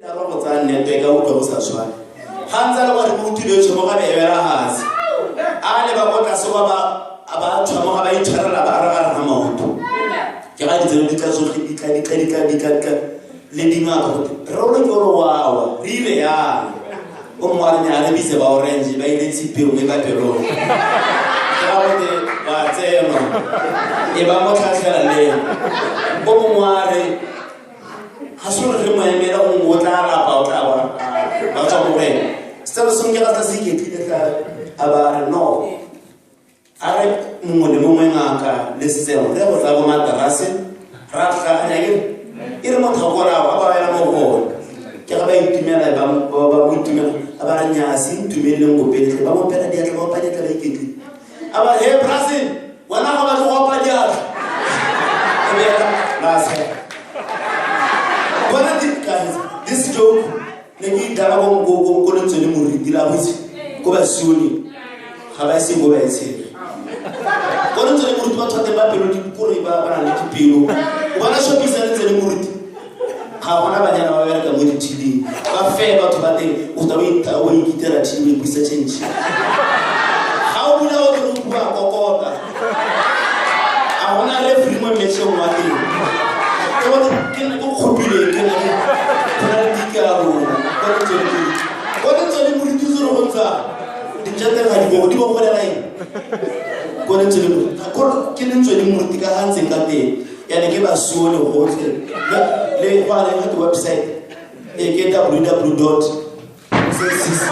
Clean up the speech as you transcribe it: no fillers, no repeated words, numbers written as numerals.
Taba go tsaya network a utlwa go sa tshwane. Ga ntse a le kwa godimo go thule tšhomo ga beebela gase. A leba kwa tlase kwa ba a ba tshwamo ga ba itshwarela ba re gare ga maoto. Ke ga ditseno di tla tsotlhe di tla di tla di tla di tla di tla le dingaka gote re ole ke olo wawa re ile yang. O mongwe a re nya re bitse ba orange ba ile tshipeng e ka pelong. Ke ga gote wa tsenwa e ba mo tlhatlhela le. O mongwe a re ga se gore re mo emele gongwe o tla lapa o tla ba ba tswa mo go ene selo sengwe ke batla se iketlile tla a ba re no a re mongwe le mongwe ngaka le setseo re go tla bo materase ra tlhaganya ke e re motho a korao a ba wela mo go one ke ga ba itumela ba ba mo itumela a ba re nyaa se ntumeleleng gopeletle ba mo pela diatla ba opa diatla ba iketlile A ba he Brazil, wena ga batle go opa diatla. E be ena la tshega. Bona di guys, this joke ne ke idlala ko ko ko ko lentswe le moriti la botse ko ba sione ga ba ise go ba e tshege. Ko lentswe le moriti batho ba teng ba pelo di kore ba ba nang le dipelo. O bona shopisa lentswe le moriti. Ga gona banyana ba bereka mo dithileng ba fe batho ba teng o feta o ita o ikitela thili o ipusa change ga o bula o tle o bua kokota a gona referee mo mmetšheng wa teng ke bone ke ne ke kgopile ke ne ke go na le dike ya rona ko re tswele pele ko re tswele moriti o tsere go ntsha dintša teng ga di bogo di bogolela eng ko re tswele ke lentswe le moruti ka ga ntseng ka teng yane ke basuone gotlhe le go a leng website e ke www dot ccc.